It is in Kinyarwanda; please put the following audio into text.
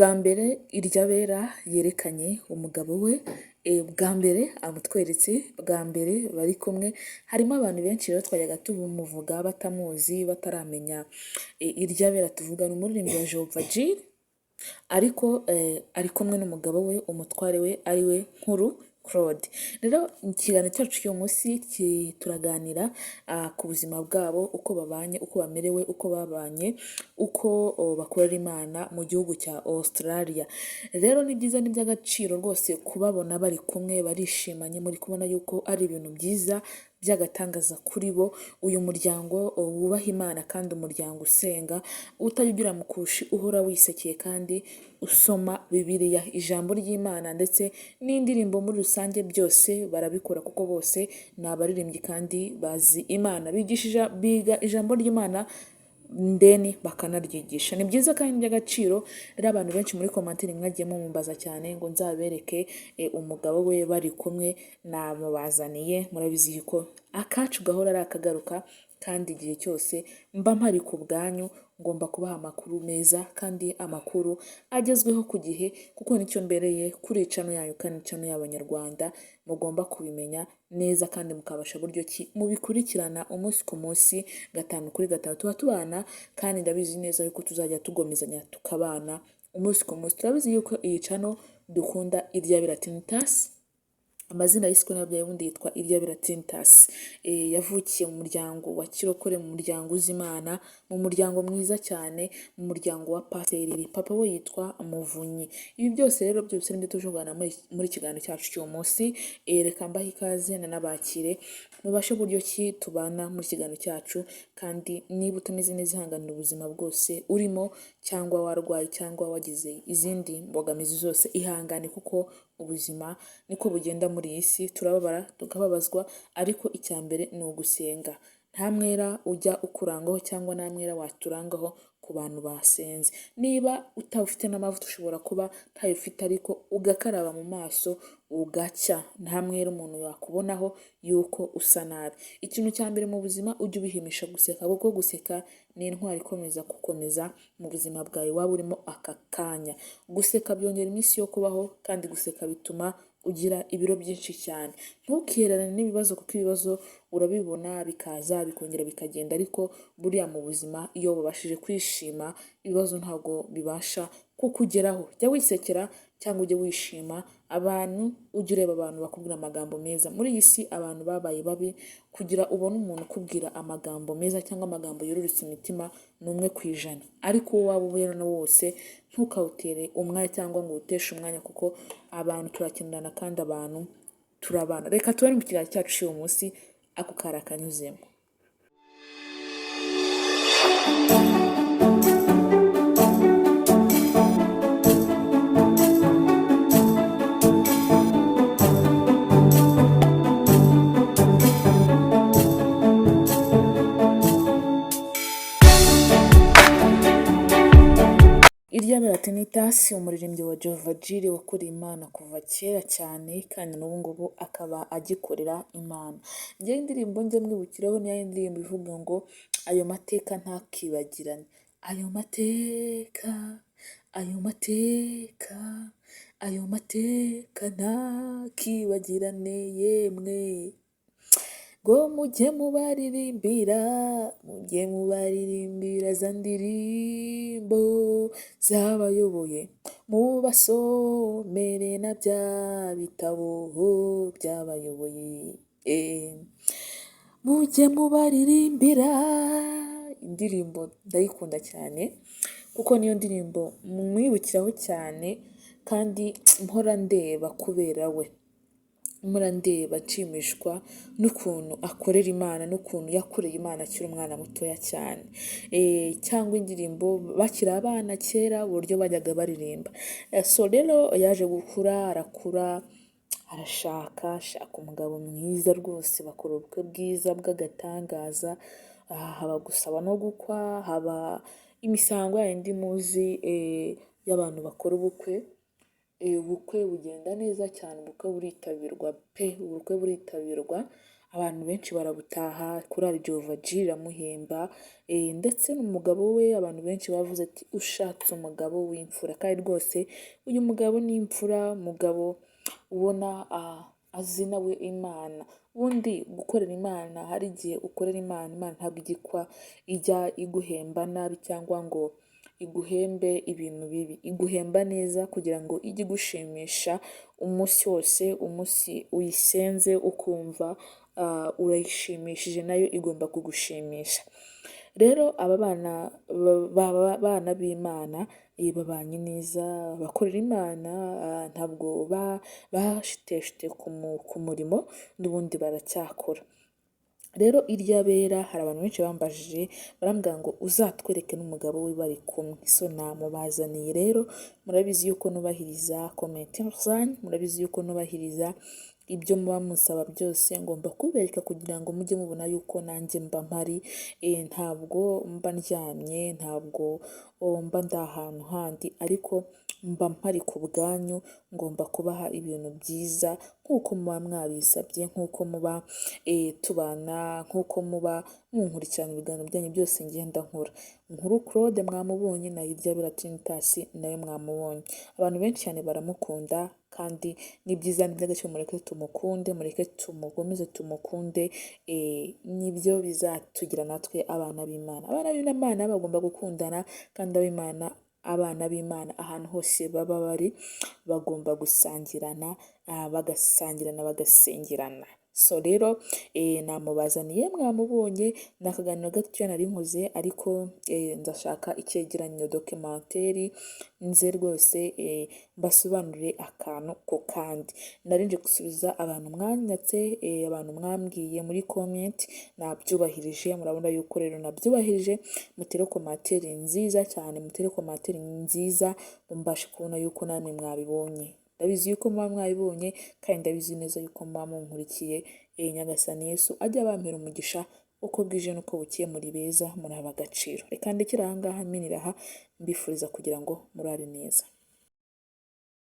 Bwa mbere Iryabera yerekanye umugabo we, bwa mbere amutweretse, bwa mbere bari kumwe. Harimo abantu benshi rero twajyaga tumuvuga batamuzi, bataramenya Iryabera tuvuga. Ni umuririmbyi wa Jehovah Jireh, ariko ari kumwe n'umugabo we, umutware we, ari we Nkuru Claude. Rero ikiganiro cyacu cy'uyu munsi turaganira ku buzima bwabo, uko babanye, uko bamerewe, uko babanye, uko bakorera Imana mu gihugu cya Australia. Rero ni byiza, ni iby'agaciro rwose kubabona bari kumwe, barishimanye, muri kubona yuko ari ibintu byiza by'agatangaza kuri bo. Uyu muryango wubaha Imana kandi umuryango usenga, utajya ugira mukushi, uhora wisekeye kandi usoma Bibiliya, ijambo ry'Imana ndetse n'indirimbo muri rusange, byose barabikora kuko bose ni abaririmbyi kandi bazi Imana, bigishije, biga ijambo ry'Imana ndeni bakanaryigisha. Ni byiza kandi by'agaciro. Rero abantu benshi muri commentaire mwagiye mumumbaza cyane ngo nzabereke umugabo we bari kumwe, namubazaniye. Murabizi ko akacu gahora ari akagaruka, kandi igihe cyose mba mpari ku bwanyu, ngomba kubaha amakuru meza kandi amakuru agezweho ku gihe, kuko nicyo mbereye kuri channel yanyu kandi channel y'Abanyarwanda. Mugomba kubimenya neza kandi mukabasha buryo ki mubikurikirana umunsi ku munsi, gatanu kuri gatanu tuba tubana, kandi ndabizi neza yuko tuzajya tugomezanya tukabana umunsi ku munsi. Turabizi yuko iyi channel dukunda Iryabera Tinitasi, amazina yiswe n'ababyeyi, ubundi yitwa Iryabera Tinitasi. Yavukiye mu muryango wa Kirokore, mu muryango uzi Imana, mu muryango mwiza cyane, mu muryango wa pasiteri. Papa we yitwa Muvunyi. Ibi byose rero, byose nibyo tuje kuganira muri kiganiro cyacu cy'uyu munsi. Reka mbahe ikaze nanabakire, mubashe buryo ki tubana muri kiganiro cyacu. Kandi niba utameze neza, ihanganira ubuzima bwose urimo, cyangwa warwaye, cyangwa wagize izindi mbogamizi zose, ihangane kuko ubuzima niko bugenda muri iyi si. Turababara, tukababazwa, ariko icya mbere ni ugusenga. Nta mwera ujya ukurangaho cyangwa nta mwera waturangaho ku bantu basenze. Niba utaba ufite n'amavuta, ushobora kuba ntayo ufite, ariko ugakaraba mu maso ugacya, nta mwera umuntu yakubonaho yuko usa nabi. Ikintu cya mbere mu buzima, ujye ubihimisha guseka, kuko guseka ni intwari ikomeza gukomeza mu buzima bwawe waba urimo aka kanya. Guseka byongera iminsi yo kubaho, kandi guseka bituma ugira ibiro byinshi cyane. Ntukihererane n'ibibazo, kuko ibibazo urabibona bikaza bikongera bikagenda, ariko buriya mu buzima iyo wabashije kwishima, ibibazo ntabwo bibasha kukugeraho. Jya wisekera cyangwa ujye wishima abantu, ujye ureba abantu bakubwira amagambo meza. Muri iyi si abantu babaye babi, kugira ubone umuntu ukubwira amagambo meza cyangwa amagambo yururutse imitima ni 1%. Ariko uwo waba ubona wose, ntukawutere umwanya cyangwa ngo uwuteshe umwanya, kuko abantu turakenerana kandi abantu turabana. Reka tubane mu kiganiro cyacu cy'uyu munsi, ako kari akanyuzemo. Iryabera Tinitasi, umuririmbyi wa Jehovah Jireh, wakoreye Imana kuva kera cyane kandi n'ubu ngubu akaba agikorera Imana. Njyewe indirimbo njya mwibukiraho niyo ndirimbo ivuga ngo "Ayo mateka ntakibagirane", ayo mateka, ayo mateka, ayo mateka ntakibagirane yemwe, ngo mujye mubaririmbira, mujye mubaririmbira za ndirimbo zabayoboye, mubasomere na bya bitabo byabayoboye, mujye mubaririmbira. Indirimbo ndayikunda cyane kuko niyo ndirimbo mwibukiraho cyane, kandi mpora ndeba kubera we, mpora ndeba nshimishwa n'ukuntu akorera Imana n'ukuntu yakoreye Imana akiri umwana mutoya cyane, cyangwa indirimbo bakiri abana kera, uburyo bajyaga baririmba. So rero yaje gukura, arakura, arashaka, ashaka umugabo mwiza rwose, bakora ubukwe bwiza bw'agatangaza, haba gusaba no gukwa, haba imisango yindi muzi y'abantu bakora ubukwe. Ubukwe bugenda neza cyane, ubukwe buritabirwa pe, ubukwe buritabirwa. Abantu benshi barabutaha, Korali Jehovah Jireh iramuhemba, ndetse n'umugabo we abantu benshi bavuze ati ushatse umugabo w'imfura, kandi rwose uyu mugabo ni imfura, umugabo ubona azi nawe Imana. Ubundi gukorera Imana, hari igihe ukorera Imana, Imana ntabwo ijya iguhemba nabi cyangwa ngo iguhembe ibintu bibi, iguhemba neza kugira ngo ijye igushimisha umunsi wose, umunsi uyisenze ukumva urayishimishije, nayo igomba kugushimisha. Rero aba bana b'Imana babanye neza, bakorera Imana, ntabwo bashiteshutse ku murimo, n'ubundi baracyakora. Rero Iryabera, hari abantu benshi bambajije barambwira ngo uzatwereke n'umugabo we bari kumwe, so namubazaniye. Rero murabizi yuko nubahiriza comment zanyu, murabizi yuko nubahiriza ibyo muba musaba byose, ngomba kubereka kugira ngo mujye mubona yuko nanjye mba mpari, ntabwo mba ndyamye, ntabwo mba ndi ahantu handi, ariko mba mpari ku bwanyu, ngomba kubaha ibintu byiza nk'uko muba mwabisabye, nk'uko muba tubana, nk'uko muba munkurikirana ibiganiro byanyu byose ngenda nkora. Nkuru Claude mwamubonye, na Iryabera Trinitas nawe mwamubonye. Abantu benshi cyane baramukunda kandi ni byiza, ni iby'agaciro, mureke tumukunde, mureke tumukomeze tumukunde, nibyo bizatugira natwe abana b'Imana. Abana b'Imana bagomba gukundana, kandi abana b'Imana ahantu hose baba bari bagomba gusangirana, bagasangirana, bagasengerana. So rero namubazaniye, mwamubonye, ni akaganiro gatoya nari nkoze, ariko ndashaka icyegeranyo, documentaire, nze rwose mbasobanurire akantu ku kandi. Nari nje gusubiza abantu mwanyatse, abantu mwambwiye muri comment, nabyubahirije, murabona yuko rero nabyubahirije. Mutere commentaire nziza cyane, mutere commentaire nziza, mbashe kubona yuko namwe mwabibonye. Ndabizi yuko muba mwabibonye kandi ndabizi neza yuko muba munkurikiye. Nyagasani Yesu ajye abampera umugisha uko bwije n'uko bukeye, muri beza, muri ab'agaciro. Reka ndekere aha ngaha, mpinira aha, mbifuriza kugira ngo murare neza.